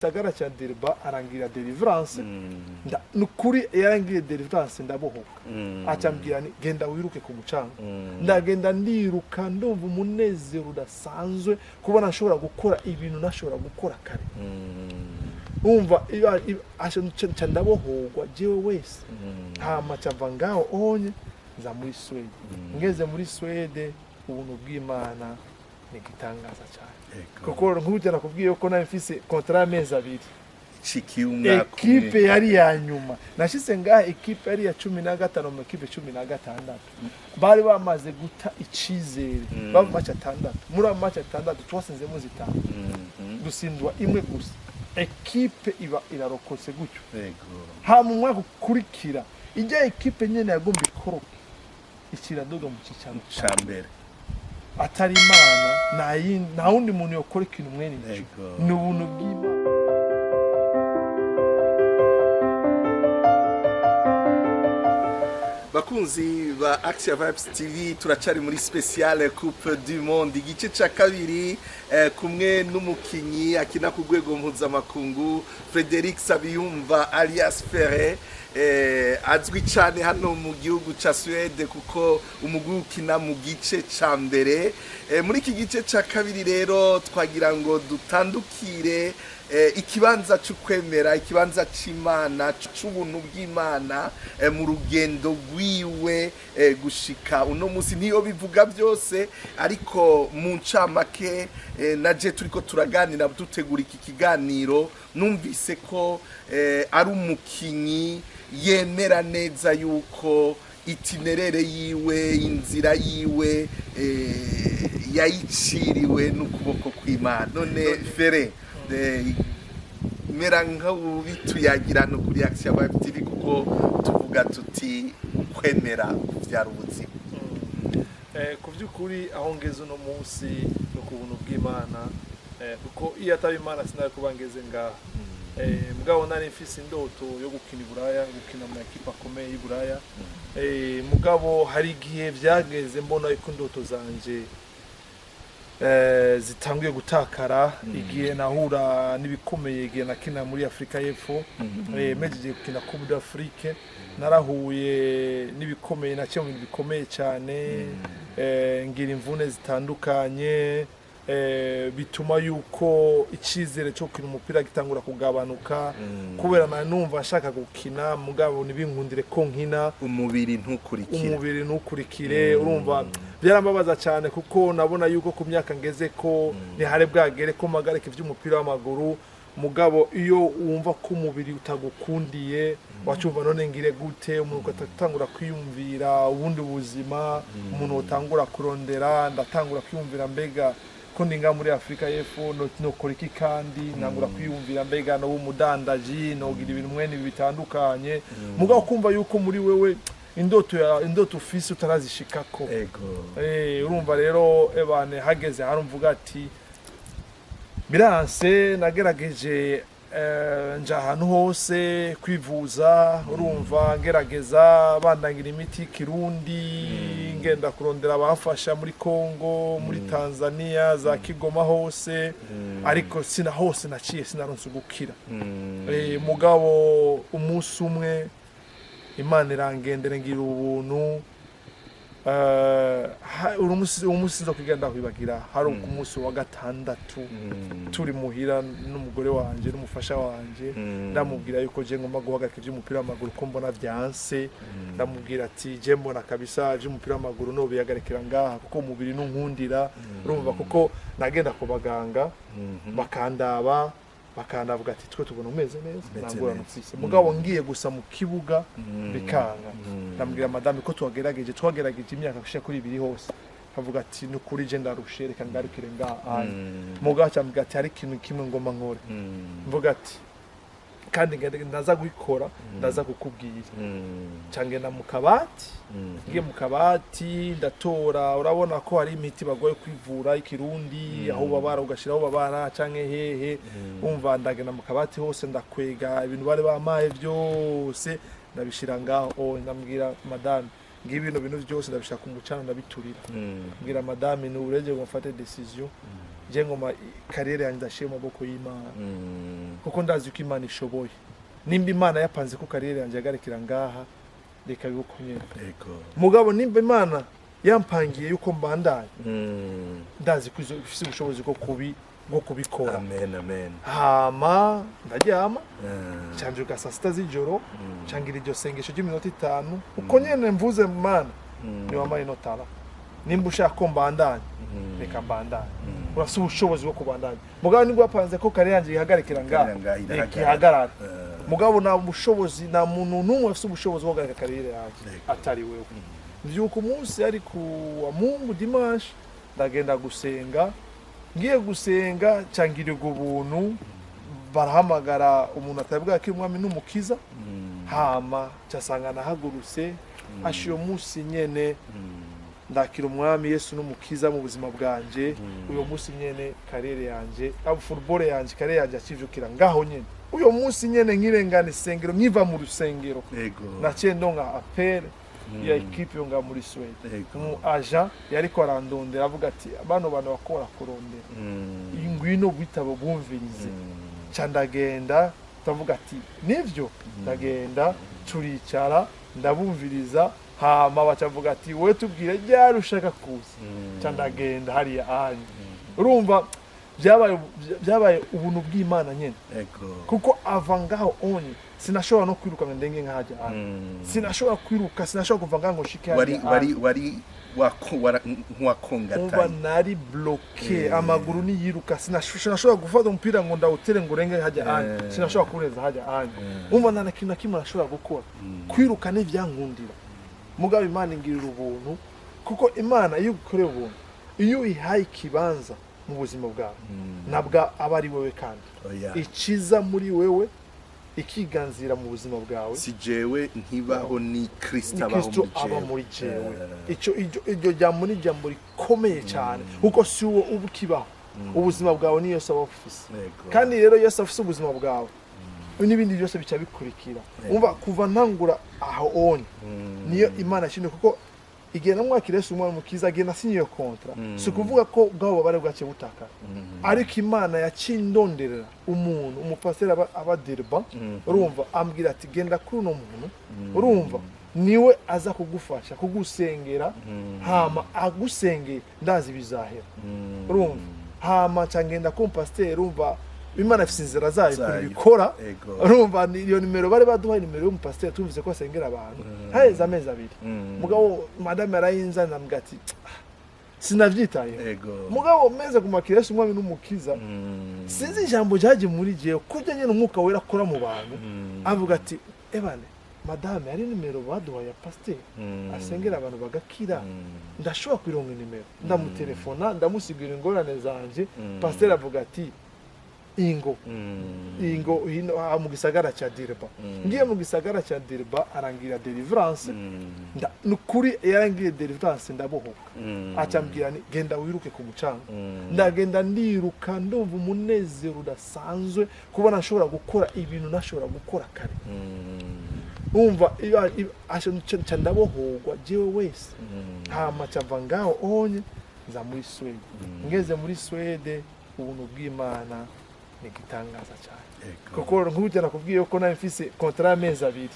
Gisagara cya Durban, arangira deliverance. Nukuri yarangiye deliverance, ndabohoka. Acambwira ni genda wiruke ku mucanga. Ndagenda ndiruka, ndumva umunezero udasanzwe kubona nshobora gukora ibintu nashobora gukora kare. Umva, nca ndabohorwa jewe wese. Hama cava ngaho onye nza muri Swede. Ngeze muri Swede, ubuntu bw'Imana ni igitangaza cyane, kuko nk'ubu nakubwiye ko nari mfise contrat y'amezi 2. Cikiye umwaka. Ekipe yari ya nyuma nashyize ngaha, ekipe yari iya 15 mu ekipe 16 bari bamaze guta icizere. Baba match 6, muri ayo match 6 twasinzemo 5, dutsindwa imwe gusa, ekipe iba irarokotse gutyo. Hama mu mwaka ukurikira, ijya ekipe nyene yagomba ikoroke ikiraduga mu cyicaro ca mbere. Atari Imana, nta wundi muntu yokora ikintu mwene icyo. Ni ubuntu bw'Imana. Bakunzi ba Axia Vibes TV, turacari muri spéciale Coupe du Monde igice ca kabiri, kumwe n'umukinyi akina ku rwego mpuzamakungu, Frederic Sabiyumva alias Ferre, azwi cyane hano mu gihugu ca Suède kuko umugwi ukina mu gice ca mbere. Muri iki gice ca kabiri rero twagira ngo dutandukire ikibanza c'ukwemera, ikibanza c'Imana, c'ubuntu bw'Imana, mu rugendo rwiwe gushika uno munsi. Niyo bivuga byose, ariko mu ncamake, naje turiko turaganira dutegura iki kiganiro, numvise ko ari umukinyi yemera neza yuko itinéraire yiwe, inzira yiwe, yayiciriwe n'ukuboko kw'Imana. None Fere, mera nk'ubituyagira no kuri Action Vibe TV, kuko tuvuga tuti kwemera kuvyara ubuzima. Ku by'ukuri aho ngeze uno munsi ni ku buntu bw'Imana, kuko iyo ataba Imana sinari kuba ngeze ngaha. Mugabo nari mfise indoto yo gukina i Buraya, gukina mu makipe akomeye y'i Buraya. Mugabo hari igihe byageze mbona yuko indoto zanje zitanguye gutakara, igihe nahura n'ibikomeye, igihe nakina muri Afurika y'Epfo. Mejeje gukina Coupe d'Afrique, narahuye n'ibikomeye, naciye mu bintu bikomeye cyane, ngira imvune zitandukanye, bituma yuko icyizere cyo gukina umupira gitangura kugabanuka, kubera na numva nshaka gukina mugabo ntibinkundire ko nkina. Umubiri ntukurikire. Umubiri ntukurikire. Urumva byarambabaza cyane, kuko nabona yuko ku myaka ngeze ko ntihari bwagere ko mpagarika iby'umupira w'amaguru. Mugabo iyo wumva ko umubiri utagukundiye, wacumva none ngire gute? Umuntu agatangura kwiyumvira ubundi buzima, umuntu utangura kurondera. Ndatangura kwiyumvira, mbega ko ndi ngaha muri Afurika y'Epfo, nokora iki? Kandi ntangura kwiyumvira, mbega no umudandaji, nogira ibintu mwene ibi bitandukanye. Mugabo kumva yuko muri wewe indoto ya indoto ufise utarazishikako. Urumva rero, ebane, hageze hari mvuga ati biranse. Nagerageje, nja ahantu hose kwivuza, urumva ngerageza bandangira imiti y'ikirundi, ngenda kurondera abamfasha muri Congo, muri Tanzania, za Kigoma hose, ariko sina hose naciye sinaronse gukira. Mugabo umunsi umwe Imana irangendera, ngira ubuntu. Umunsi nzo kugenda kwibagira, hari ku munsi wa gatandatu, turi muhira n'umugore wanje n'umufasha wanje. Ndamubwira yuko je ngomba guhagarika iby'umupira w'amaguru, ko mbona byanse. Ndamubwira ati je mbona kabisa iby'umupira w'amaguru no bihagarikira ngaha, kuko umubiri nunkundira. Urumva, kuko nagenda ku baganga bakandaba, bakandavuga ati twe tubona umeze neza, Umeze nta ngorane neza. ufise. Mugabo ngiye gusa mu kibuga bikanga. Ndamubwira madame ko twagerageje imyaka gushika kuri 2 hose, avuga ati nukuri je ndarushe, reka ngarukire ngaha. Mugabo acambwira ati hari ikintu kimwe ngomba nkore. Mvuga ati kandi ndaza gukora, ndaza kukubwira. Cangenda mu kabati, ngiye mu kabati ndatora, urabona ko hari imiti bagoye kwivura ikirundi, aho ubabara ugashiraho ubabara canke hehe. Umva, ndagenda mu kabati hose, ndakwega ibintu bari bamaye byose, ndabishira ngaho. Oh, ndambwira madame, ngibi bino bintu byose ndabishira ku mucano, ndabiturira. Mbwira madame ni ubureje ngo mfate décision. Je ngoma carrière yanjye ndashyira mu maboko y'Imana, kuko ndazi ko Imana ishoboye. Nimba Imana yapanze ko carrière yanjye yagarikira ngaha, reka bibe uko nyene. Mugabo nimba Imana yampangiye yuko mbandanya, ndazi ko ifise ubushobozi bwo kubikora. Amen, amen. Hama ndaryama, nca saa 6 z'ijoro, ncangira iryo sengesho ry'iminota 5 uko nyene mvuze: "Mana, ni wampaye ino talent, nimba ushaka ko mbandanya, reka mbandanye, urafise ubushobozi bwo kubandanya. Mugabo nibwo wapanze ko carrière yanjye ihagarikira ngaha, carrière ngaha irahagarara. Reka ihagarare. Mugabo nta bushobozi, nta muntu n'umwe afise ubushobozi bwo guhagarika carrière yanjye atari wewe." Mvyuka umunsi ari ku wa Mungu, dimanche, ndagenda gusenga. Ngiye gusenga, cangirirwa ubuntu, barahamagara umuntu atabwa ko Umwami n'Umukiza. Hama casanga nahagurutse ashiyo munsi nyene, ndakira Umwami Yesu n'Umukiza mu buzima bwanje. Uyo munsi nyene carrière yanje, abo football yanje, carrière yanje akivyukira ngaho nyene. Uyo munsi nyene nkirengana isengero, nkiva mu rusengero, naciye ndonka appel ya équipe yo nga muri Suède. Umu agent yariko arandondera avuga ati: "Bano bantu bakora kurondera, ngwino bitabo bumvirize." Ca ndagenda, ndavuga ati: "Nivyo." Ndagenda, turicara, ndabumviriza. Hama bacavuga ati: "Wowe tubwire ryari ushaka kuza." Ca ndagenda hariya anye. Urumva byabaye ubuntu bw'Imana nyene, kuko ava ngaho onye sinashobora no kwiruka ngo ndenge nkahajya anye. Sinashobora kwiruka, sinashobora kuva ngaho ngo nshike wari hariya wari anye. Wari Umva, nk'uwakongataye. Nari bloqué. Amaguru niyiruka, sinashobora gufata umupira ngo ndawutere ngo urenge hajya anye. Sinashobora kurenza hajya anye. Umva, nta na kintu na kimwe nashobora gukora, kwiruka ntivyankundira. Mugabo Imana ingirira ubuntu, kuko Imana iyo ugukoreye ubuntu, iyo uyihaye ikibanza mu buzima bwawe, ntabwo aba ari wewe kandi Oya. ikiza muri wewe, ikiganzira mu buzima bwawe. Si jewe nkibaho, ni Kristo Ni abaho Kristo muri aba jewe. muri jewe. Ico iryo jambo ni ijambo rikomeye cyane, kuko si wowe uba ukibaho, ubuzima bwawe ni Yesu aba afise. Kandi rero Yesu afise ubuzima bwawe, n'ibindi byose bica bikurikira. Umva, kuva ntangura aho onye, niyo Imana ishimwe, kuko igihe namwakira Yesu Umwana Mukiza, igihe nasinye iyo contrat, si ukuvuga ko bwabo bubabare bwaciye butakara, ariko Imana yacindonderera umuntu, umupasiteri aba Durban. Urumva, ambwira ati: "Genda kuri uno muntu, urumva, niwe aza kugufasha kugusengera, hama agusengeye ndazi bizahera." Urumva, hama nca ngenda ku mupasiteri. Urumva, Imana ifise inzira zayo ukuntu Zayo. ibikora. Urumva, iyo nimero bari baduhaye, nimero y'umupasiteri twumvise ko asengera abantu, haheze amezi 2. Mugabo madame arayinzanira, ambwira ati: "Ah, sinavyitayeho." Mugabo meze kumakira Yesu Umwami n'Umukiza, sinzi ijambo ryaje muri jewe, kurya nyene Umwuka Wera akora mu bantu, avuga ati: "Ebane madame, hari nimero baduhaye ya pasiteri asengera abantu bagakira, ndashobora kwironga nimero?" Ndamutelefona, ndamusigura ingorane zanje. Pasiteri avuga ati: "Ingo, ingo hino aha mu gisagara cya Durban." Ngiye mu gisagara cya Durban, arangira deliverance. Nukuri yarangiye deliverance, ndabohoka. Acambwira ni: "Genda wiruke ku mucanga." Ndagenda, ndiruka, ndumva umunezero udasanzwe kubona nshobora gukora ibintu nashobora gukora kare. Umva, nca ndabohorwa jewe wese. Hama cava ngaho onye nza muri Swede. Ngeze muri Swede, ubuntu bw'Imana ni igitangaza cyane, kuko nk'uburyo nakubwiye ko nari mfise contrat y'amezi 2,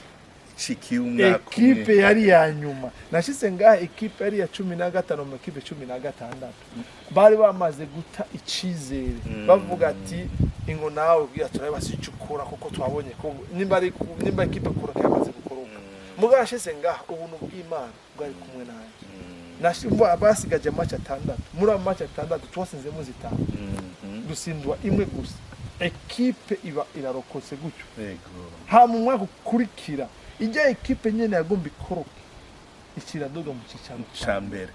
Cikiye umwaka ekipe umwe. Yari ya nyuma nashyize ngaha, ekipe yari iya 15 mu ekipe 16. Bari bamaze guta icizere, bavuga ati: "Ingo nawe ubwira turabona icyo ukora, kuko twabonye ko nimba ekipe koroka yamaze gukoroka." Mugabo yashyize ngaha, ubuntu bw'Imana bwari kumwe nanjye. Basigaje match 6. Muri ayo match 6 twasinzemo 5, dutsindwa imwe gusa, ekipe iba irarokotse gutyo. Hama umwaka ukurikira, ijya ekipe nyene yagomba ikoroke ikiraduga mu cyicaro ca ca mbere.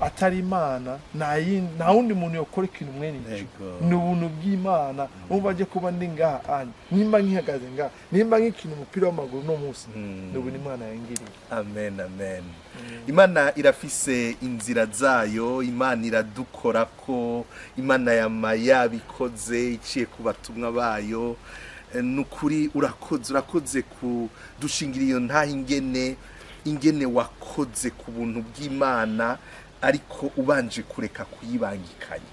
Atari Imana, nta wundi muntu yokora ikintu mwene icyo. Ni ubuntu bw'Imana. Umva, aje kuba ndi ngaha anye, nimba nkihagaze ngaha, nimba nkikina umupira w'amaguru no munsi, ni ubuntu Imana yangiriye. Amen, amen. Imana irafise inzira zayo, Imana iradukora ko Imana yama yabikoze iciye ku batumwa bayo. Nukuri urakoze, urakoze kudushingira iyo ntaho, ingene wakoze ku buntu bw'Imana, ariko ubanje kureka kuyibangikanya.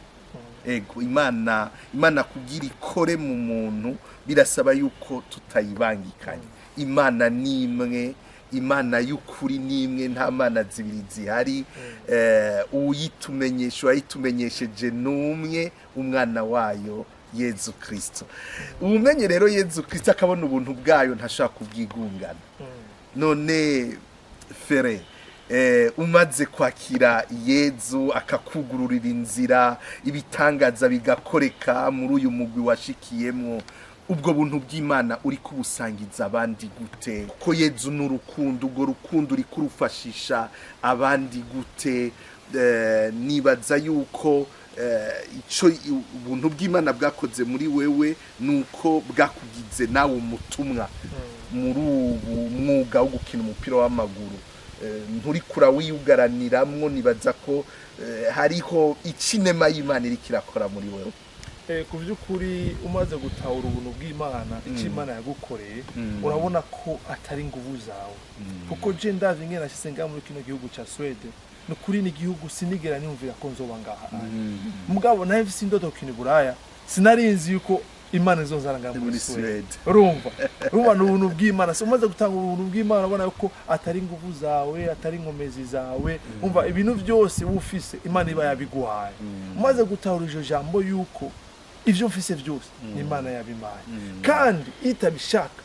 Ego, Imana kugira ikore mu muntu birasaba yuko tutayibangikanye. Imana ni imwe, Imana y'ukuri ni imwe, nta mana zibiri zihari. Uyitumenyesha, uwayitumenyesheje ni umwe, umwana wayo Yezu Kristo. Ubumenye rero Yezu Kristo akabona ubuntu bwayo, ntashobora kubwigungana. None Fere, umaze kwakira Yezu akakugururira inzira, ibitangaza bigakoreka muri uyu mugwi washikiyemwo, ubwo buntu bw'Imana uri kubusangiza abandi gute? Kuko Yezu ni urukundo, urwo rukundo uri kurufashisha abandi gute? Nibaza yuko ico ubuntu bw'Imana bwakoze muri wewe nuko bwakugize nawe umutumwa muri ubu mwuga wo gukina umupira w'amaguru. Nturikura wiyugaraniramwo, nibaza ko hariho icinema y'Imana iriko irakora muri wewe. Ku by'ukuri, umaze gutahura ubuntu bw'Imana, icyo Imana yagukoreye, urabona ko atari inguvu zawe, kuko je ndavye ingene nashitse ngaha muri kino gihugu ca Swede, ni ukuri ni igihugu sinigera niyumvira ko nzoba ngaha. Mugabo nawe mfise indoto gukina i Buraya, sinarinzi yuko Imana izonzana ngaha muri muri Swede. Swede. Urumva ni ubuntu bw'Imana. So umaze gutanga ubuntu bw'Imana, ubona ko atari inguvu zawe, atari inkomezi zawe. Umva, ibintu byose uba ufise, Imana iba yabiguhaye. Umaze gutahura iryo jambo yuko ibyo mfise byose ni Imana yabimpaye, kandi itabishaka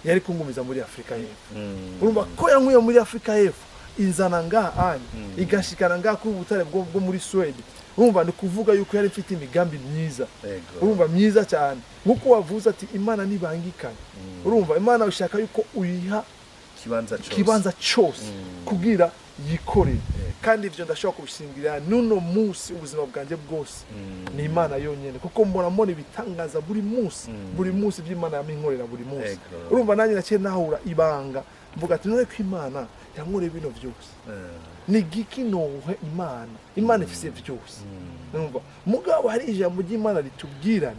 yari kungumiza muri Afurika y'Epfo. Urumva ko yankuye muri Afurika y'Epfo, inzana ngaha anye, igashikana ngaha kuri ubutare bwo muri Swede, urumva ni kuvuga yuko yari mfite imigambi myiza. Urumva, myiza cyane, nk'uko wavuze ati Imana ntibangikanye. Urumva, Imana ushaka yuko uyiha ikibanza cyose, ikibanza cyose kugira yikorere. Kandi ibyo ndashobora kubishingira n'uno munsi, ubuzima bwanjye bwose ni Imana yonyine, kuko mbona ibitangaza buri munsi, buri munsi by'Imana yaminkorera buri munsi. Urumva, nanjye naciye nahura ibanga, mvuga ati none ko Imana yankoreye bino byose, ni giki nohe Imana? Imana ifise byose. Urumva, mugabo hari ijambo ry'Imana ritubwira,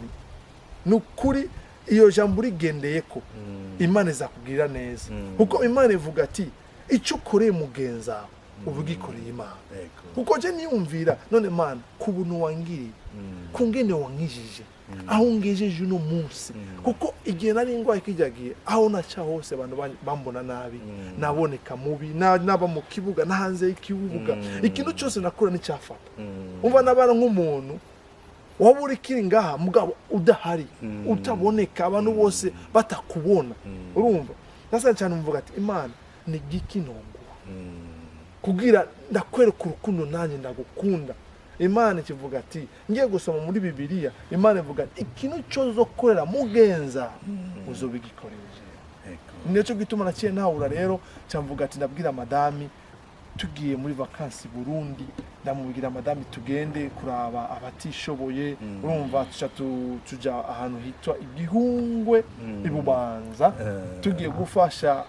ni ukuri iyo jambo urigendeye ko Imana izakubwira neza, kuko Imana ivuga ati icyo ukoreye mugenzi wawe uba ugikoreye Imana. Kuko je niyumvira, none Mana, ku buntu wangiriye, ku ngene wankijije, aho ngejeje uno munsi, kuko igihe nari ndwaye kijya gihe, aho naca hose abantu bambona nabi, naboneka mubi, naba mu kibuga no hanze y'ikibuga, ikintu cyose nakora nticyafata. Umva, nabana nk'umuntu waba uri kiri ngaha mugabo udahari, utaboneka, abantu bose batakubona. Urumva, nasa cyane mvuga ati Imana, ni giki nonguha kugira ndakwereka urukundo nanjye ndagukunda? Imana ikivuga ati, ngiye gusoma muri Bibiliya, Imana ivuga ati ikintu cyose uzokorera mugenza uzobigikorera. Nicyo gituma naciye ntahura rero, cyamvuga ati ndabwira madami, tugiye muri vacances Burundi, ndamubwira madami tugende kuraba abatishoboye. Urumva, tuca tuja ahantu hitwa Igihungwe i Bubanza, tugiye gufasha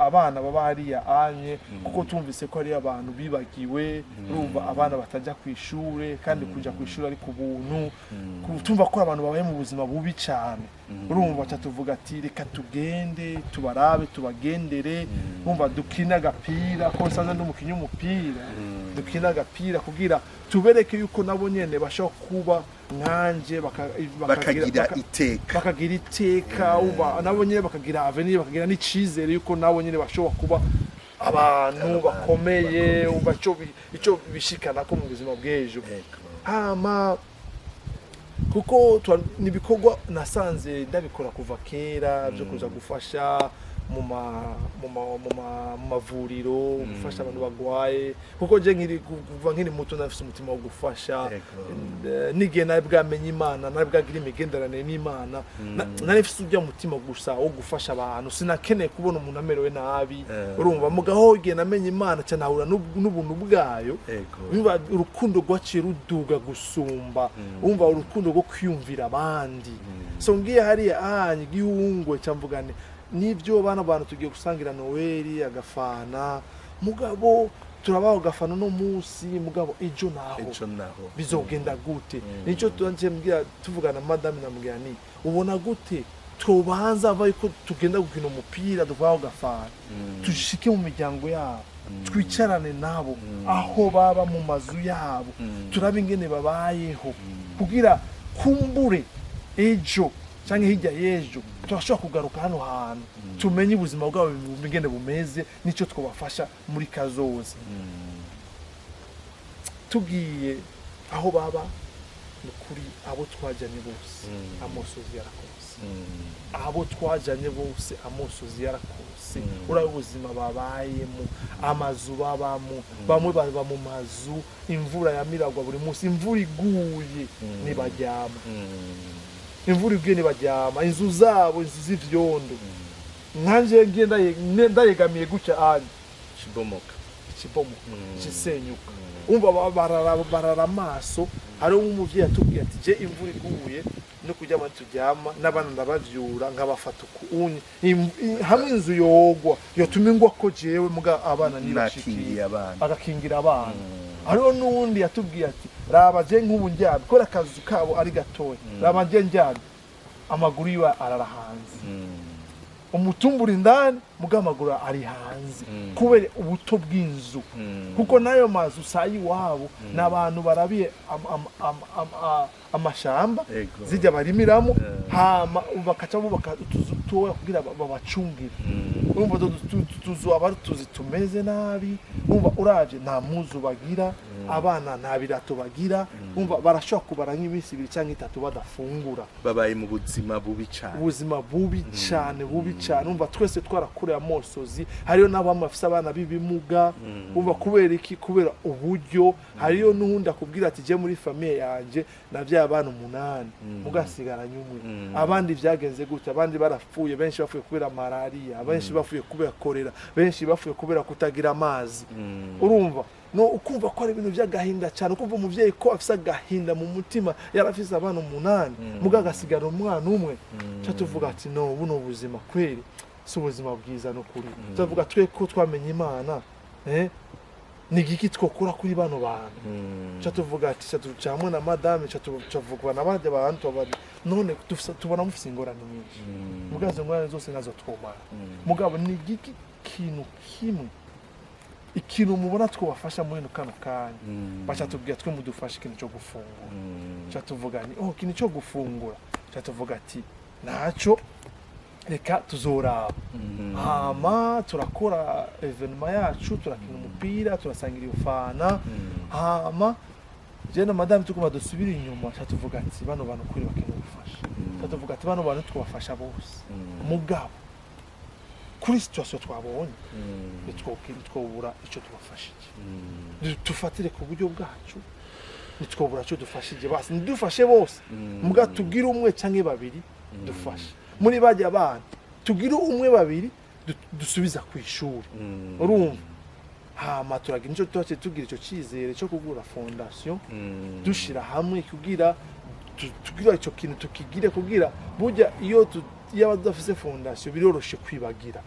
abana baba hariya anye, kuko tumvise ko ari abantu bibagiwe. Urumva, abana batajya ku ishure, kandi kuja ku ishuri ari ku buntu. Tumva ko abantu babaye mu buzima bubi cyane. Urumva, ca tuvuga ati reka tugende tubarabe, tubagendere. Urumva, dukine agapira, ko nsanzwe ndi umukinyi w'umupira, dukine agapira kugira tubereke yuko nabo nyene bashobora kuba nkanje, bakagira iteka, bakagira iteka. Uba nabo nyene bakagira avenir, bakagira n'icizere yuko nabo nyene bashobora kuba abantu bakomeye, umva ico bishikana ko mu buzima bw'ejo. Hama kuko ni ibikorwa nasanze ndabikora kuva kera byo kuza gufasha mu mavuriro, gufasha abantu bagwaye, kuko je nkiri, kuva nkiri muto, nafise umutima wo gufasha. N'igihe nari bwamenye Imana, nari bwagira imigenderanire n'Imana, nari mfise ujya mutima gusa wo gufasha abantu. Sinakeneye kubona umuntu amerewe nabi. Urumva, mugaho igihe namenye Imana cyane, nahura n'ubuntu bwayo. Umva, urukundo rwaciye ruduga gusumba. Umva, urukundo rwo kwiyumvira abandi. So ngiye hariya ahanye Igihungwe, cyamvugane nibyo bana, bantu tugiye gusangira Noweli agafana, mugabo turabaho gafana no munsi, mugabo ejo naho ejo naho bizogenda gute? Nicyo tuanje mbwira, tuvugana na madame, namubwira ni ubona gute tubanza ava yuko tugenda gukina umupira, duvaho gafana, tushike mu miryango yabo. Twicarane nabo aho baba mu mazu yabo, turabe ingene babayeho, kugira kumbure ejo cyangwa hirya y'ejo turashobora kugaruka hano hantu, tumenye ubuzima bwabo ingene bumeze n'icyo twabafasha muri kazoza. Tugiye aho baba, ni ukuri abo twajyanye bose amosozi yarakonse. Abo twajyanye bose amosozi yarakose. Uraba ubuzima babayemo, amazu babamo, bamwe baba mu mazu imvura yamiragwa buri munsi. Imvura iguye ntibaryama, imvura iguye ntibaryama. Inzu zabo, inzu z'ivyondo, nkanje ngiye ndayegamiye gutya anye Kibomoka. Ikibomoka, kisenyuka. Umva, barara amaso. Hariho nk'umuvyeyi atubwiye ati: "Je imvura iguye no kuryama turyama n'abana ndabavyura nkabafata uku unye. Hamwe inzu yogwa yotuma ingwa ko jewe muga abana Nakingiye nibashikiye." abana. Agakingira abana. Hariho n'uwundi yatubwiye ati: "Raba je nk'ubu ndyamye, kubera akazu kabo ari gatoya, raba je ndyamye, amaguru yiwe arara hanze, umutumba uri indani muga amaguru ari hanze kubera ubuto bw'inzu." Kuko n'ayo mazu sayi iwabo, ni abantu barabiye amashamba zijya barimiramo, hama bakaca bubaka utuzu toya kugira babacungire. Urumva utwo tuzu aba ari utuzi tumeze nabi. Urumva uravye nta mpuzu bagira, abana nta birato bagira. Urumva barashobora kubara nk'iminsi 2 cyangwa 3 badafungura. Babaye mu buzima bubi cyane. Ubuzima bubi cyane, bubi cyane. Umva, twese twarakuriye amosozi. Hariyo n'abamwe bafise abana b'ibimuga. Umva, kubera iki? Kubera uburyo. Hariyo n'uwundi akubwira ati: "Je muri famille yanje navyaye abana 8, mugasigaranye umwe." Abandi vyagenze gutya, abandi barapfuye, benshi bapfuye kubera malariya, benshi bapfuye kubera korera, benshi bapfuye kubera kutagira amazi. Urumva no ukumva ko ari ibintu by'agahinda cyane, ukumva umuvyeyi ko afise agahinda mu mutima, yarafise abana 8 muga agasigara umwana umwe. Ca tuvuga ati: "No, buno buzima kweri si ubuzima bwiza." No kuri tuvuga twe ko twamenye Imana, ni igiki twokora kuri bano bantu? Ca tuvuga ati, ca tucamwe na madame, ca tuvugwa n'abandi bantu, tubabaza: "None tubona mufise ingorane nyinshi, mugabo izo ngorane zose nazo twomara, mugabo ni igiki kintu kimwe, ikintu mubona twobafasha muri kano kanya?" Baca tubwira: "Twe mudufashe ikintu cyo gufungura." Ca tuvuga ni: "Oh, ikintu cyo gufungura." Ca tuvuga ati: "Naco reka tuzoraba." Hama turakora événement yacu, turakina umupira, turasangira iyo fana. Hama je na madame tuguma dusubira inyuma, ca tuvuga ati: "Bano bantu kuri bakeneye ubufasha." Ca tuvuga ati: "Bano bantu twabafasha bose, mugabo kuri situation twabonye ntitwobura ico tubafashije. Tufatire ku buryo bwacu, ntitwobura ico dufashije. Basi ntidufashe bose, muga tugire umwe canke babiri dufashe muri bajya bana, tugire umwe babiri dusubiza ku ishuri." Urumva, hama turagira nico twaciye tugira ico cizere cyo kugura fondation, dushira hamwe kugira tugira ico kintu tukigire, kugira burya iyo iyo abadafise fondation biroroshe kwibagira.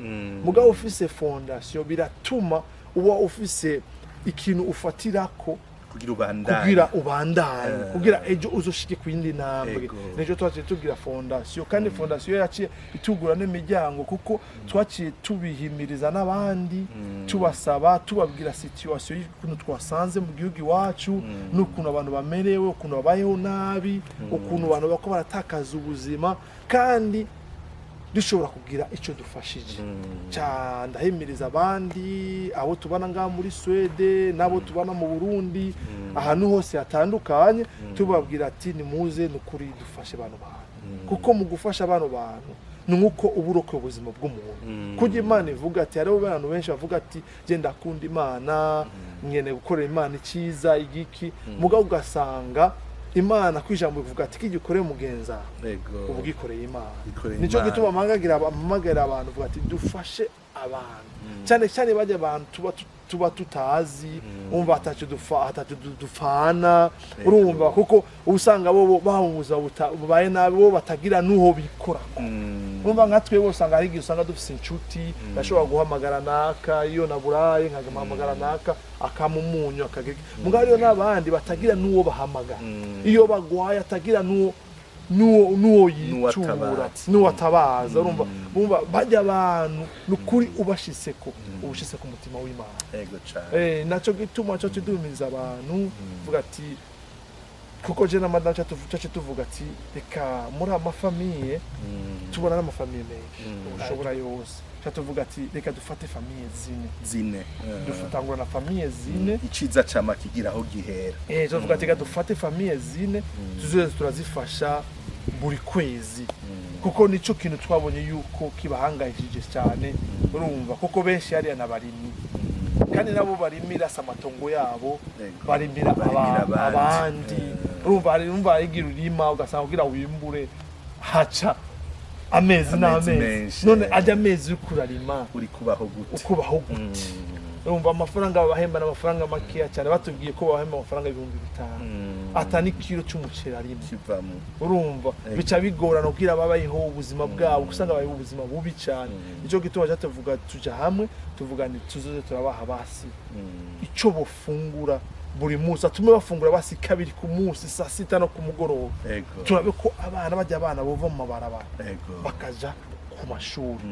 Mugabo ufise fondation biratuma uba ufise ikintu ufatirako kugira ubandanye. Kugira ubandanye, kugira ejo uzoshike ku yindi ntambwe. Nejo twaciye tugira fondation, kandi fondation yaciye itugura n'imiryango, kuko twaciye tubihimiriza n'abandi, tubasaba, tubabwira situation y'ukuntu twasanze mu gihugu iwacu, n'ukuntu abantu bamerewe, ukuntu babayeho nabi, ukuntu abantu bako baratakaza ubuzima, kandi dushobora kugira icyo dufashije. Ca ndahimiriza abandi, abo tubana ngaha muri Swede n'abo tubana mu Burundi, ahantu hose hatandukanye, tubabwira ati: "Nimuze ni ukuri dufashe bano bantu," kuko mu gufasha bano bantu ni nk'uko uba urokoye ubuzima bw'umuntu. Kujya Imana ivuga ati, hariho abantu benshi bavuga ati: "Genda, ndakunda Imana, nkeneye gukorera Imana icyiza igiki," mugabo ugasanga Imana ku ijambo ivuga ati: "Kijya ukoreye mugenzi wawe, uba ugikoreye Imana." Ikoreye Nicyo Imana. gituma mpamagarira abantu, vuga ati: "Dufashe abantu, cyane cyane bajya abantu tuba tutazi, umva ataco dupfana." Urumva, kuko uba usanga bo baba mu buzima bubaye nabi, bo batagira n'uho bikorako. Urumva nka twebwe usanga hari igihe usanga dufise inshuti, ndashobora guhamagara naka iyo naburaye, nkamuhamagara naka akama umunyu akagira iki. Mugabo hariyo n'abandi batagira n'uwo bahamagara iyo bagwaye, atagira n'uwo. n'uwo yitura, N'uwatabaza. N'uwatabaza. Urumva, bumva bajya abantu nukuri ubashitseko, ubushitse ku mutima w'Imana. Ego cane. Naco gituma cyo tudumiza abantu, vuga ati kuko je na madame cyacu tuvuga ati reka muri ama familles tubona n'ama familles menshi ushobora yose, tuvuga ati reka dufate famille zine. Zine. Dufatangura na famille zine. Iciza cama kigira aho gihera. Tuvuga ati reka dufate famille zine, tuzoze turazifasha buri kwezi, kuko nico kintu twabonye yuko kibahangayishije cyane. Urumva, kuko benshi hariya n'abarimyi, kandi nabo barimira si amatongo yabo, barimira Barimira abandi. Abandi. Urumva, urumva igira urima ugasanga kugira wimbure haca amezi Amezi n'amezi. menshi, None eh. ajya amezi uriko urarima, Uri kubaho gute? Ukubaho gute? Urumva, amafaranga babahemba ni amafaranga makeya cyane. Batubwiye ko babahemba amafaranga 5000, ata n'ikiro cy'umuceri arimo Kivamo. Urumva, bica bigorana kugira babayeho ubuzima bwabo, usanga babayeho ubuzima bubi cyane. Nicyo gituma ca tuvuga tuja hamwe, tuvuga nti tuzoze turabaha basi ico bofungura buri munsi, atume bafungura basi kabiri ku munsi, saa sita no ku mugoroba. Turabe ko abana bajya, abana bova mu mabarabara bakaja ku mashuri.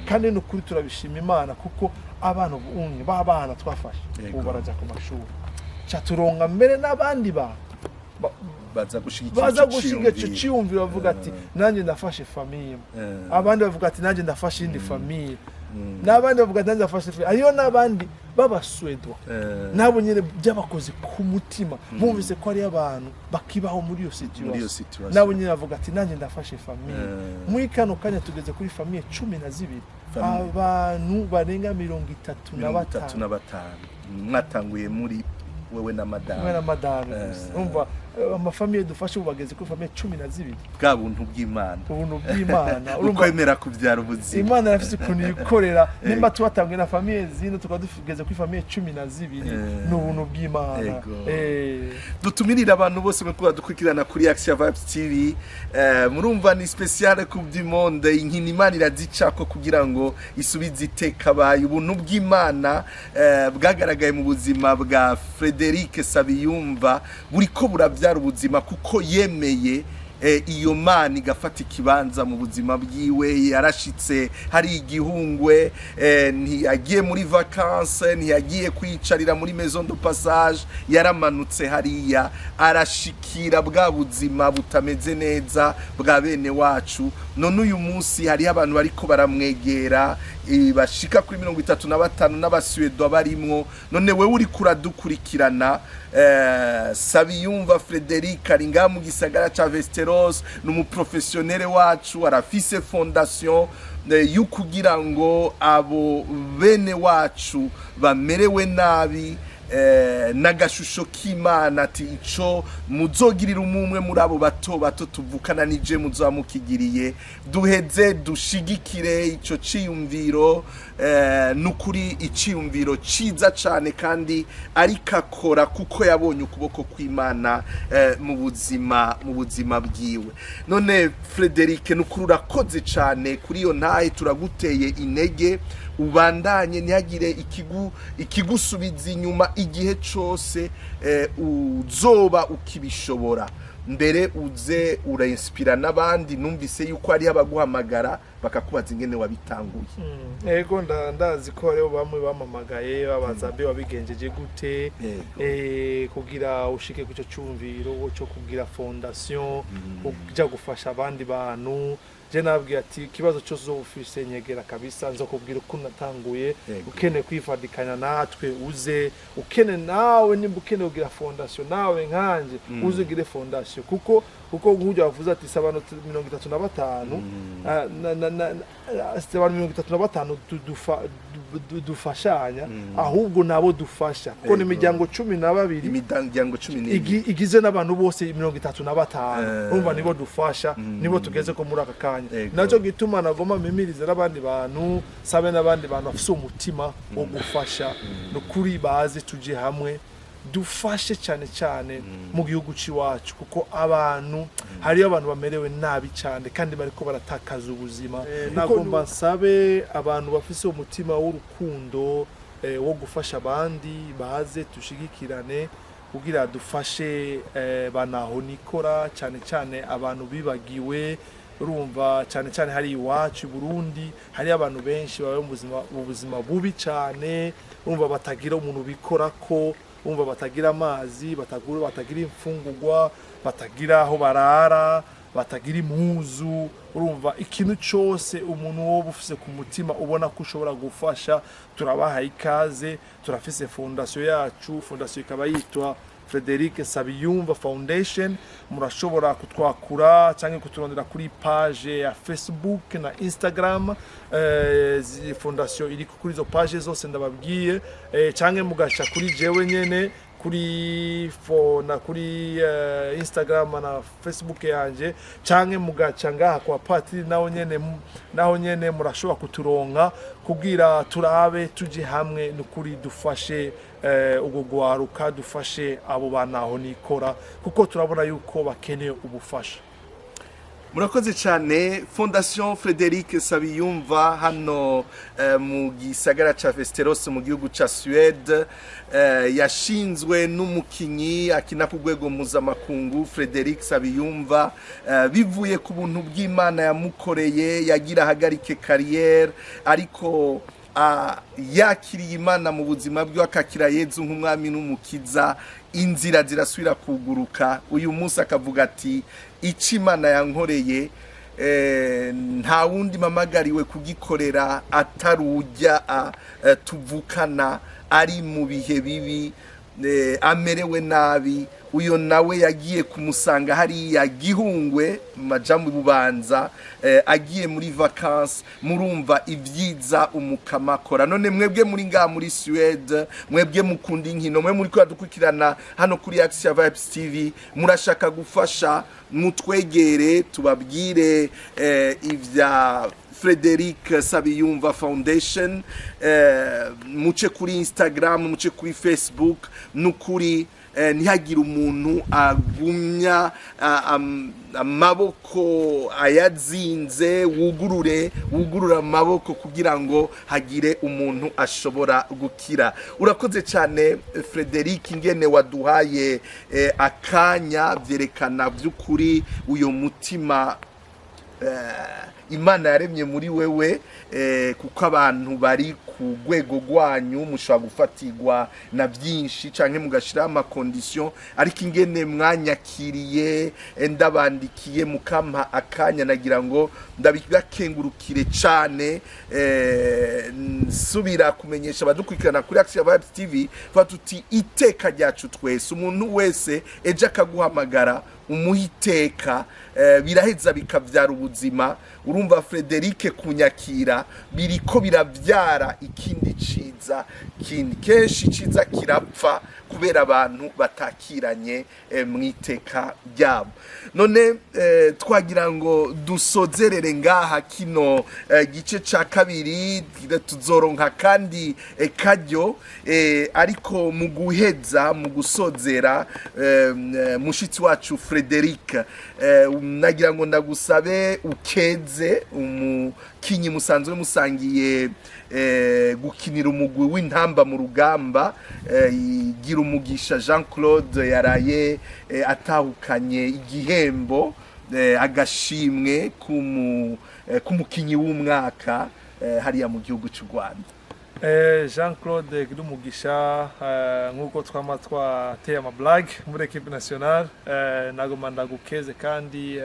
Kandi ni ukuri turabishima Imana, kuko abana ubu unye b'abana twafashe ubu baraja ku mashuri, ca turonka mbere n'abandi bantu Baza gushigikira baza ico gushinga ico ciyumviro. ciyumviro, bavuga ati nanjye ndafashe famille. Abandi bavuga ati nanjye ndafashe iyindi famille. N'abandi bavuga ati nanjye ndafashe famille. Hariyo n'abandi b'Abaswedwa, nabo nyine byabakoze ku mutima, bumvise ko hariyo abantu bakibaho muri iyo Muri iyo situation. situation. Nabo nyine bavuga ati nanjye ndafashe famille. Muri kano kanya tugeze kuri famille 12, Famille. abantu barenga 35. 35. Mwatanguye muri wewe na Kumwe na madamu. Madame gusa. Urumva, ama familles dufashe ubu bageze kuri famille 12. Bwa buntu bw'Imana. Ubuntu bw'Imana, urumva. Ukwemera kubyara ubuzima. Imana irafise ukuntu yikorera. Nimba tubatanguye na famille zine, tukaba tugeze kuri famille 12, ni ubuntu bw'Imana. Dutumirira abantu bose bariko badukurikirana kuri Action Vibes TV. Murumva ni spécial Coupe du Monde. Inkino Imana irazicako kugira ngo isubize iteka abaye. Ubuntu bw'Imana bwagaragaye mu buzima bwa Frederic Sabiyumva buriko burabyara ubuzima, kuko yemeye iyo Mana igafata ikibanza mu buzima bwiwe. Yarashitse hari igihungwe, ntiyagiye muri vacances, ntiyagiye kwicarira muri maison de passage, yaramanutse hariya arashikira bwa buzima butameze neza bwa bene wacu. None uyu munsi hariho abantu bariko baramwegera, bashika kuri 35 n'Abasuwedwa barimwo. None wewe uriko uradukurikirana, Sabiyumva Frederic ari ngaha mu gisagara ca Västerås, ni umu professionnel wacu, arafise fondation yo kugira ngo abo bene wacu bamerewe nabi, n'agashusho k'Imana, ati ico muzogirira umwe muri abo bato bato tuvukana nije muzoba mukigiriye. Duheze dushigikire ico ciyumviro. Nukuri iciyumviro ciza cane, kandi ariko akora kuko yabonye ukuboko kw'Imana mu buzima bwiwe. None Frederic, nukuri urakoze cane kuri iyo ntahe, turaguteye intege, ubandanye, ntihagire ikigusubiza inyuma. Igihe cose uzoba ukibishobora, mbere uze urainspira n'abandi. Numvise yuko hariho abaguhamagara bakakubaza ingene wabitanguye. Ego, ndazi ko hariho bamwe bamamagaye babaza mbe wabigenjeje gute kugira ushike ku ico cyumviro cyo kugira fondation uja gufasha abandi bantu. Je nababwiye ati ikibazo cyose uzoba ufise, nyegera kabisa, nzokubwira uko natanguye. Ukeneye kwifadikanya natwe, uze. Ukene nawe, nimba ukeneye kugira fondation nawe nkanje, uze ugire fondation, kuko nk'ujya wavuze ati si abantu 35, si abantu 35 dufashanya, ahubwo nabo dufasha, kuko ni imiryango 12. Imiryango 12. Igizwe n'abantu bose 35. Urumva, nibo dufasha, nibo tugeze ko muri aka kanya. Nacyo gituma nagoma mimiriza n'abandi bantu, sabe n'abandi bantu bafise umutima wo gufasha, ni ukuri baze tuje hamwe dufashe, cyane cyane mu gihugu c'iwacu, kuko abantu, hariyo abantu bamerewe nabi cyane kandi bariko baratakaza ubuzima. Nagomba nsabe abantu bafise umutima w'urukundo, wo gufasha abandi, baze dushigikirane. Kugira dufashe banaho nikora, cyane cyane abantu bibagiwe. Urumva, cyane cyane hari iwacu i Burundi hari abantu benshi baba mu buzima bubi cyane. Urumva, batagira umuntu bikora ko, urumva, batagira amazi, batagira imfungurwa, batagira aho barara, batagira impuzu. Urumva, ikintu cyose umuntu woba ufise ku mutima ubona ko ushobora gufasha, turabahaye ikaze. Turafise fondation yacu, fondation ikaba yitwa Frederic Sabiyumva Foundation. Murashobora kutwakura cyangwa kuturondera kuri page ya Facebook na Instagram. Fondation iri kuri izo page zose ndababwiye, cyangwa mugasha kuri jewe nyene kuri na kuri Instagram na Facebook yanje, canke mugaca ngaha kwa Patiri, naho nyene murashobora kuturonka kugira turabe tuje hamwe nukuri dufashe ubwo gwaruka, dufashe abo banaho nikora, kuko turabona yuko bakeneye ubufasha. Murakoze cyane. Fondation Frederic Sabiyumva hano mu gisagara ca Västerås mu gihugu ca Suède, yashinzwe n'umukinyi akina ku rwego mpuzamakungu Frederic Sabiyumva, bivuye ku buntu bw'Imana yamukoreye. Yagira ahagarike carrière, ariko yakiriye Imana mu buzima bwe, akakira Yezu nk'umwami n'umukiza, inzira zirasubira kuguruka. Uyu munsi akavuga ati: "Icyo Imana yankoreye, nta wundi mpamagariwe kugikorera atari ujya tuvukana ari mu bihe bibi, amerewe nabi." Uyo nawe yagiye kumusanga hariya Gihungwe majamu Bubanza, agiye muri vacances. Murumva ibyiza Umukama akora. None mwebwe muri ngaha muri Suède, mwebwe mukunda inkino, mwe muri dukurikirana hano kuri Action Vibes TV, murashaka gufasha, mutwegere tubabwire ivya Frederic Sabiyumva Foundation. Muce kuri Instagram, muce kuri Facebook. Nukuri ntihagire umuntu agumya amaboko ayazinze. Wugurure, wugurure amaboko kugira ngo hagire umuntu ashobora gukira. Urakoze cyane Frederic, ingene waduhaye akanya byerekana by'ukuri uyo mutima Imana yaremye muri wewe, kuko abantu bari ku rwego rwanyu mushobora gufatirwa na byinshi canke mugashiraho ama conditions, ariko ingene mwanyakiriye, ndabandikiye mukampa akanya, nagira ngo ndabibakengurukire cane. Nsubira kumenyesha abadukurikirana kuri Action Vibes TV, tuba tuti iteka ryacu twese, umuntu wese ejo akaguhamagara umuha iteka, biraheza bikavyara ubuzima. Urumva, Frederic kunyakira biriko biravyara ikindi ciza kindi. Kenshi ciza kirapfa kubera abantu batakiranye mu iteka ryabo. None twagira ngo dusozerere ngaha kino gice ca kabiri. Tuzoronka kandi karyo, ariko mu guheza, mu gusozera, mushitsi wacu Frederic, nagira ngo ndagusabe ukeze umukinyi musanzwe musangiye gukinira umugwi w'Intamba mu Rugamba, gira umugisha Jean Claude, yaraye atahukanye igihembo, agashimwe k'umukinyi w'umwaka hariya mu gihugu cy'u Rwanda. Jean Claude Girumugisha, nk'uko twama twateye ama blagues muri équipe nationale, nagoma ndagukeze kandi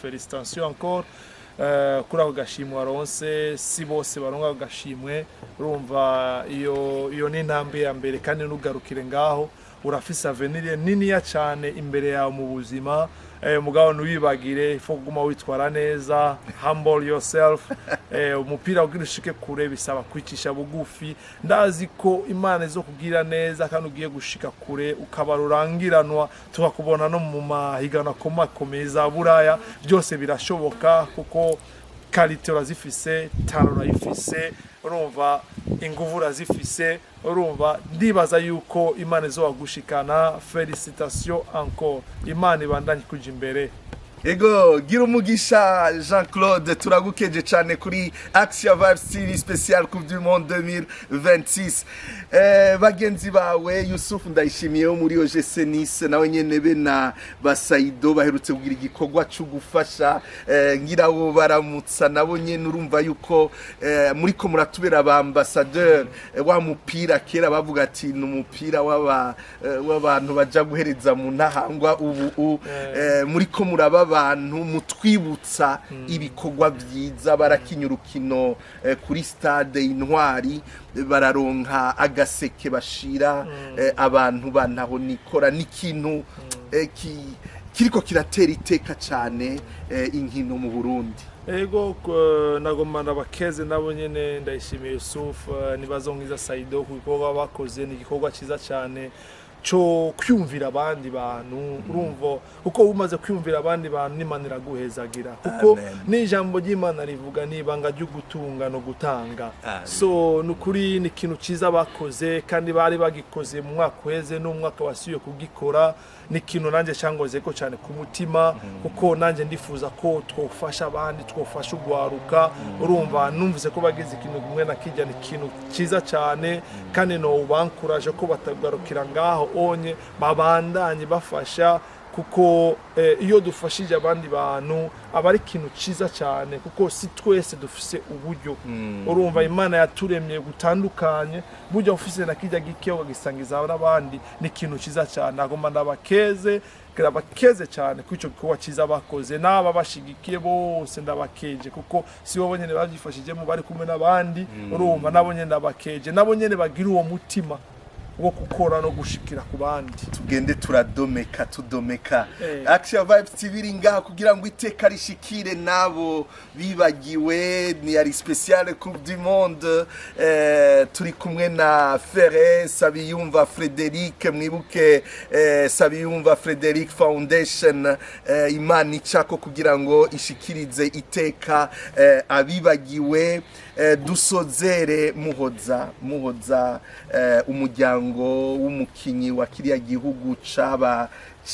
félicitations encore kuri ako gashimwe waronse. Si bose baronka ako gashimwe. Urumva, iyo ni intambwe ya mbere, kandi ntugarukire ngaho. Urafise avenir niniya cyane imbere yawe mu buzima. Mugabo ntiwibagire ifo kuguma witwara neza, humble yourself. Umupira ugira ushike kure bisaba kwicisha bugufi. Ndazi ko Imana izo kugira neza kandi ugiye gushika kure, ukaba rurangiranwa, tukakubona no mu mahiganwa akomakomeye za Buraya. Byose birashoboka kuko qualité urazifise, talent urayifise, urumva, inguvu urazifise. Urumva, ndibaza yuko Imana izobagushikana. Félicitations encore, Imana ibandanye kuja imbere. Ego, gira umugisha Jean Claude, turagukeje cyane kuri Axia Vibes TV spécial Coupe du Monde 2026. Bagenzi bawe Yusuf Ndayishimiye wo muri OGC Nice, nawe nyene be na Basaido baherutse kugira igikorwa cyo gufasha, ngira bo baramutsa nabo nyene. Urumva yuko muriko muratubera ba ambassadeur wa mupira. Kera bavuga ati ni umupira w'abantu baja guhereza mu ntahangwa, ubu muriko muraba abantu mutwibutsa ibikorwa byiza. Barakinya urukino kuri stade Intwari, bararonka agaseke bashira abantu bantaho nikora. N'ikintu kiriko kiratera iteka cyane inkino mu Burundi. Ego, nagomba ndabakeze nabo nyene, Ndayishimiye Yusuf, Nibazonkiza Saido, ku gikorwa bakoze. Ni igikorwa cyiza cyane cyo kwiyumvira abandi bantu. Urumva, kuko umaze kwiyumvira abandi bantu, n'Imana iraguhezagira, kuko Amen. n'ijambo ry'Imana rivuga n'ibanga ryo gutunga no gutanga. Amen. So ni ukuri ni ikintu cyiza bakoze, kandi bari bagikoze mu mwaka uheze, n'umwaka wasubiye kugikora. Ni ikintu nanjye cyangoze ko cyane ku mutima, kuko nanjye ndifuza ko twofasha abandi, twofasha ugwaruka. Urumva, numvise ko bagize ikintu kumwe na kijya, ni ikintu cyiza cyane, kandi no bankuraje ko batagarukira ngaho onye, babandanye bafasha, kuko iyo dufashije abandi bantu aba ari ikintu cyiza cyane, kuko si twese dufise uburyo. Urumva, Imana yaturemye gutandukanye. Burya ufise na kijya gike ukagisangiza n'abandi, ni ikintu cyiza cyane. Nagomba ndabakeze, ndabakeze cyane kuri icyo gikorwa cyiza bakoze, n'aba bashigikiye bose ndabakeje, kuko si bo nyine babyifashijemo, bari kumwe n'abandi. Urumva, nabo nyine ndabakeje, nabo nyine bagira uwo mutima wo gukora no gushikira ku bandi. Tugende turadomeka, tudomeka. Eh. Action Vibes TV iri ngaha kugira ngo iteka rishikire nabo bibagiwe. Ni yari spéciale Coupe du Monde, turi kumwe na Ferre Sabiyumva Frederic. Mwibuke Sabiyumva Frederic Foundation, Imana icako kugira ngo ishikirize iteka abibagiwe. Dusozere muhoza umuryango w'umukinyi wa kiriya gihugu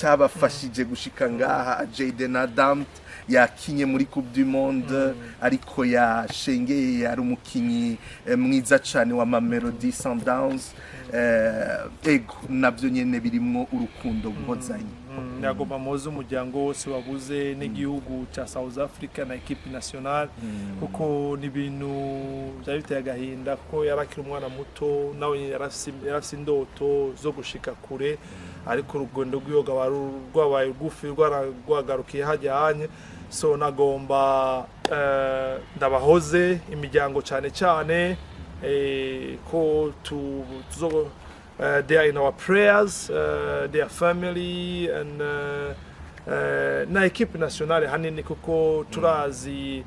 cabafashije gushika ngaha, Jayden Adams. Yakinye muri Coupe du Monde, ariko yashengeye. Yari umukinyi mwiza cane wa Mamelodi Sundowns. Ego, navyo nyene birimwo urukundo guhozanye. Nagomba muze umuryango wose wabuze, n'igihugu cya South Africa na équipe nationale, kuko ni ibintu byari biteye agahinda, kuko yari akiri umwana muto, nawe nyine yarafise indoto zo gushika kure, ariko urugendo rwiwe rwaba rwabaye rugufi, rwagarukiye hajyanye. So nagomba ndabahoze imiryango cyane cyane, ko tuzo they are in our prayers, their family and na équipe nationale hanini, kuko turazi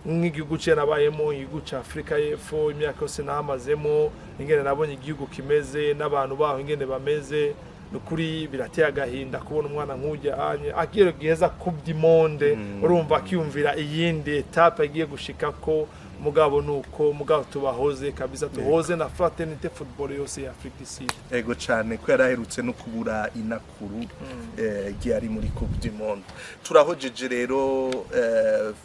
nk'igihugu cye nabayemo, igihugu cya Afurika y'Epfo, imyaka yose nahamazemo, ingene nabonye igihugu kimeze n'abantu baho ingene bameze. Ni ukuri birateye agahinda kubona umwana nk'ujya anye agiye giheza Coupe du Monde, urumva, akiyumvira iyindi étape agiye gushikako. Mugabo nuko mugabo tubahoze kabisa, tuhoze na fraternité football yose ya Afrique du Sud. Ego cyane, ko yaraherutse no kubura inakuru igihe ari muri Coupe du Monde. Turahojeje rero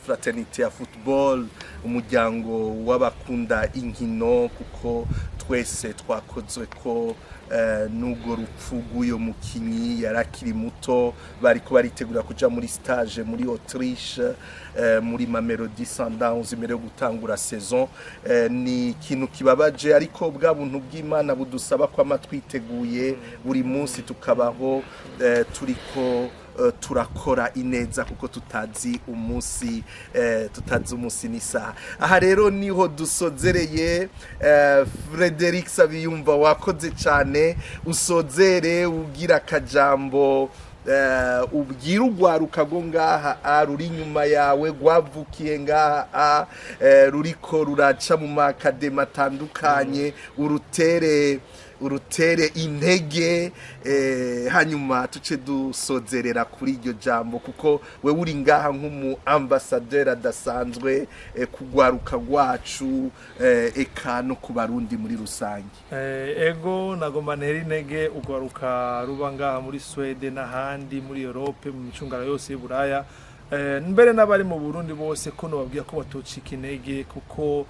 fraternité ya football, umuryango w'abakunda inkino, kuko twese twakozwe ko n'ubwo rupfu rw'uyo mukinyi. Yari akiri muto, bariko baritegura kuja muri stage muri Autriche, muri Mamelodi Sundowns, imbere yo gutangura saison. Ni ikintu kibabaje, ariko bwa buntu bw'Imana budusaba kwama twiteguye buri munsi, tukabaho turiko turakora ineza, kuko tutazi umunsi, tutazi umunsi n'isaha. Aha rero niho dusozereye. Frederic Sabiyumva, wakoze cyane. Usozere ugira akajambo ubwira urwaruka rwo ngaha a ruri inyuma yawe, rwavukiye ngaha a ruriko ruraca mu ma académies atandukanye, urutere Urutere intege, hanyuma tuce dusozerera kuri iryo jambo, kuko we uri ngaha nk'umu ambassadeur adasanzwe kugwaruka rwacu, eka no ku Barundi muri rusange. Ego, nagomba ntera intege ugwaruka ruba ngaha muri Swede n'ahandi muri Europe, mu micungara yose y'Uburaya, mbere n'abari mu Burundi bose, ko nobabwira ko batocika intege, kuko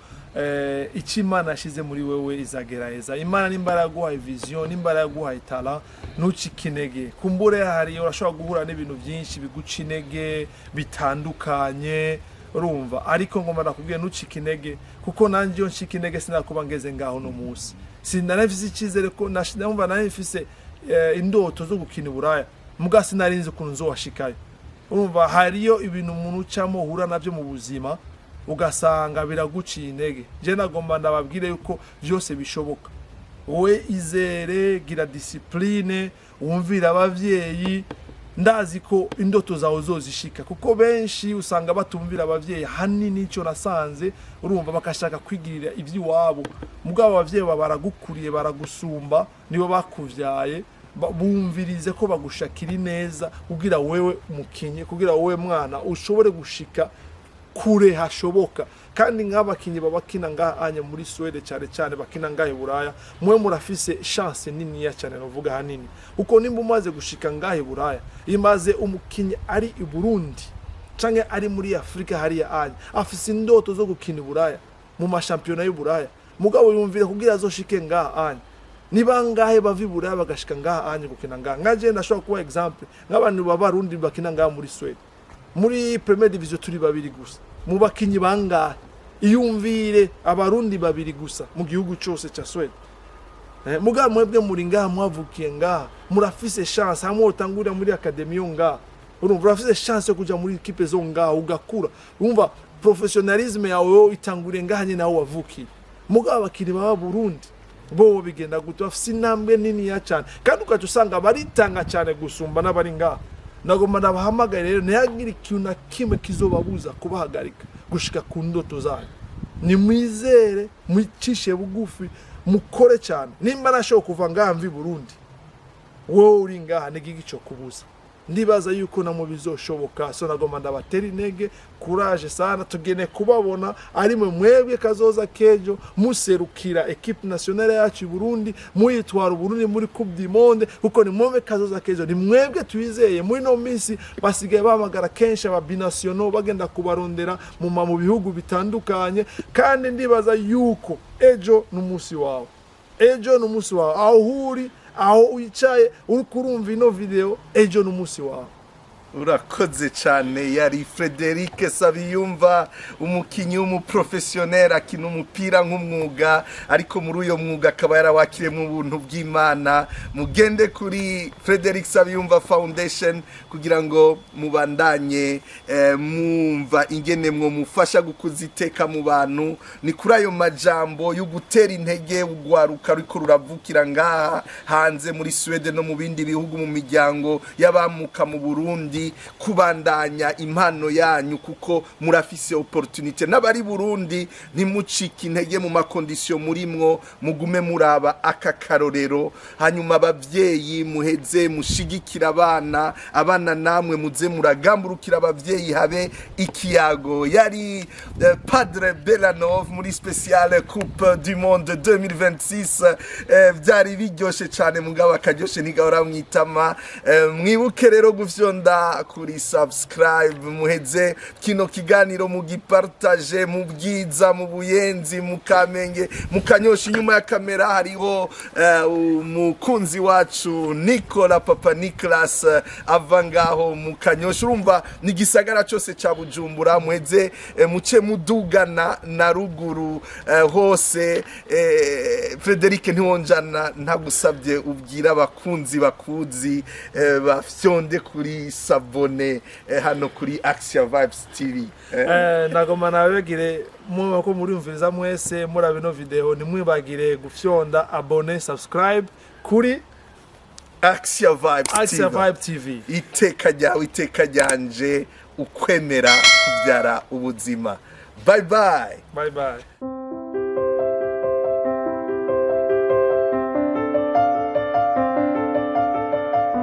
icyo Imana yashize muri wewe izagerageza. Imana nimba yaraguhaye vision, nimba yaraguhaye talent, ntucike intege. Kumbure hari urashobora guhura n'ibintu byinshi biguca intege bitandukanye, urumva, ariko ngomba nakubwiye ntucike intege, kuko nanjye iyo ncika intege sinakuba ngeze ngaho no munsi. Sinari mfise icyizere ko numva nari mfise indoto zo gukina i Buraya, muga sinari nzi ukuntu nzowashikayo. Urumva, hariyo ibintu umuntu ucamo, uhura nabyo mu buzima, ugasanga biraguciye intege. Je nagomba ndababwire yuko byose bishoboka. Wowe izere, gira discipline, wumvire abavyeyi. Ndazi ko indoto zawe uzozishika, kuko benshi usanga batumvira abavyeyi hanini, icyo nasanze, urumva, bakashaka kwigirira iby'iwabo. Mugabo abavyeyi baba baragukuriye, baragusumba, nibo bakuvyaye. Bumvirize ko bagushakira ineza, kugira wewe mukinyi, kugira wowe mwana ushobore gushika kure hashoboka. Kandi nk'abakinyi babakina ngaha anya muri Suède, cyane cyane bakina ngaha i Buraya, mwe murafise chance niniya cyane, novuga hanini, kuko nimba umaze gushika ngaha i Buraya, imaze umukinyi ari i Burundi canke ari muri Afrika hariya anya afise indoto zo gukina i Buraya, mu mashampiyona y'u Buraya, mugabo yumvira kugira azoshike ngaha anya, ni bangahe bava i Buraya bagashika ngaha anya gukina ngaha? Nka je ndashobora kuba exemple nk'abantu b'Abarundi bakina ngaha muri Suède, muri Première Division, turi babiri gusa mu bakinyi bangahe. Iyumvire, Abarundi babiri gusa mu gihugu cyose cya Suède. Mugabo mwebwe muri ngaha, mwavukiye ngaha, murafise chance hamwe utangurira muri academy yo ngaha. Urumva, urafise chance yo kuja muri équipe zo ngaha, ugakura. Urumva, professionnalisme yawe wowe itanguriye ngaha nyine aho wavukiye. Mugabo abakinyi baba Burundi bo bigenda gute? Bafise intambwe niniya cyane, kandi ugaca usanga baritanga cyane gusumba n'abari ngaha. Nagomba ndabahamagaye rero, ntihagire ikintu na kimwe kizobabuza kubahagarika gushika ku ndoto zanyu. Nimwizere, mwicishe bugufi, mukore cyane. Nimba nashoboye kuva ngaha mvi Burundi, wowe uri ngaha nigigi cyo kubuza? Ndibaza yuko namwe bizoshoboka. So nagomba ndabatera intege, courage sana. Tugene kubabona ari mwe mwebwe kazoza kejo muserukira équipe nationale yacu i Burundi, muyitwara Burundi muri Coupe du Monde, kuko ni mwebwe kazoza kejo, ni mwebwe twizeye. Muri no minsi basigaye bahamagara kenshi aba binationaux, bagenda kubarondera mu bihugu bitandukanye. Kandi ndibaza yuko ejo n'umunsi wawe, ejo n'umunsi wawe. Aho uri, aho wicaye uri kurumva ino video, ejo n'umunsi wawe. Urakoze cyane. Yari Frederic Sabiyumva, umukinnyi w'umuprofesiyoneri akina umupira nk'umwuga, ariko muri uyo mwuga akaba yarawakiriyemo ubuntu bw'Imana. Mugende kuri Frederic Sabiyumva Foundation kugira ngo mubandanye mwumva ingene mwo mufasha gukuza iteka mu bantu. Ni kuri ayo majambo yo gutera intege ugwaruka ruriko ruravukira ngaha hanze muri Suède no mu bindi bihugu, mu miryango y'abamuka mu Burundi, kubandanya impano yanyu, kuko murafise opportunité. N'abari Burundi, ntimucike intege mu ma conditions murimwo, mugume muraba aka karorero. Hanyuma abavyeyi, muheze mushigikira abana. Abana namwe muze muragamburukira abavyeyi, habe ikiyago. Yari Padre Belanov muri spéciale Coupe du Monde 2026. Byari biryoshe cyane, mugabo akaryoshe ntigahora mwitama. Mwibuke rero gufyonda kuri subscribe, muheze kino kiganiro mugipartage mu Bwiza, mu Buyenzi, mu Kamenge, mu Kanyosha. Inyuma ya kamera hariho umukunzi wacu Nicola, Papa Nicolas, ava ngaho mu Kanyosha. Urumva ni gisagara cyose ca Bujumbura, muheze muce mudugana na ruguru hose. Frederic, ntiwonjana ntagusabye ubwira abakunzi bakuzi bafyonde kuri s'abonner hano kuri Axia Vibes TV. Nagoma nababwire mwe ko muriyumviriza mwese, murabe ino video, ntimwibagire gufyonda abonner, subscribe kuri Axia Vibes Axia TV. Vibe TV. Iteka ryawe, iteka ryanje, ukwemera kubyara ubuzima. Bye bye. Bye bye.